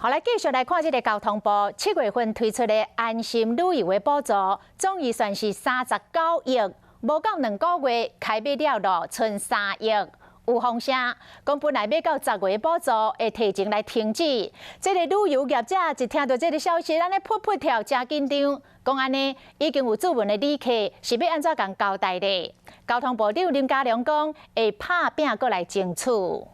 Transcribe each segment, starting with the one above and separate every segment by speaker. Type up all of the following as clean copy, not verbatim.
Speaker 1: 好，來繼續來看這个交通部7月份推出的安心旅遊的補助，總預算是39億，無夠2個月開碼了囉，賰3億。有風聲講本來欲到10月補助會提前來停止。這个旅遊業者一聽著這个消息，按呢噗噗跳，誠緊張。講按呢已經有注文的旅客是欲按怎共交代咧？交通部長林佳龍講會拍拚閣來爭取。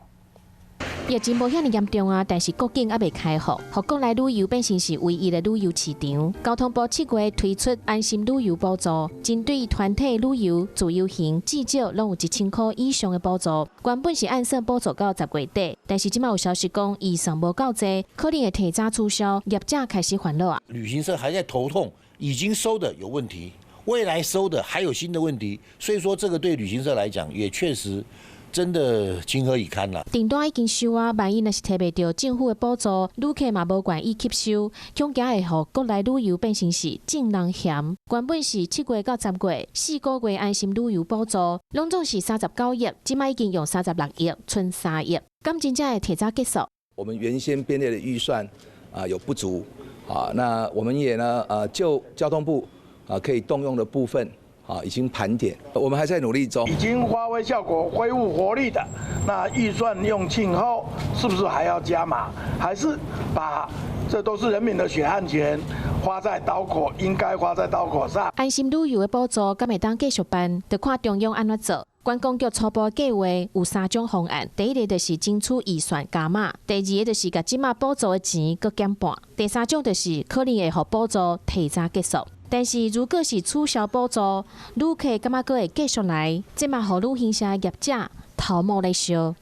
Speaker 2: 疫情無遐爾嚴重啊，但是國境猶未開放，予國內旅遊變成是唯一的旅遊市場。交通部7月推出安心旅遊補助，針對團體旅遊、自由行，至少攏有1000箍以上的補助。原本是按算補助到10月底，但是這馬有消息講預算無夠濟，可能會提早取消，業者開始煩惱啊。
Speaker 3: 旅行社還在頭痛，已經收的有問題，未來收的還有新的問題，所以說這個對旅行社來講也確實。真的情何以堪啦！
Speaker 2: 訂單已經收啊，萬一若是提袂著政府的補助，旅客嘛無權意吸收，恐驚會予國內旅遊變成是眾人嫌。原本是7月到10月4個月安心旅遊補助，攏總是39億，這馬已經用36億，賰3億，敢真正會提早結束？
Speaker 4: 我們原先編列的預算啊有不足啊，那我們也呢就交通部啊可以動用的部分。啊，已經盤點，我們還在努力中。
Speaker 5: 已經發揮效果、恢復活力的，那預算用盡後，是不是還要加碼？還是把這都是人民的血汗錢花在刀口，應該花在刀口上？
Speaker 2: 安心旅遊的補助敢會當繼續辦？著看中央按怎做。觀光局初步計劃有三種方案，第一个就是爭取預算加碼，第二个就是共這馬補助的錢閣減半，第三種就是可能會予補助提早結束。但是如果是取消補助，旅客敢猶閣會繼續來？這嘛予旅行社業者頭毛咧燒。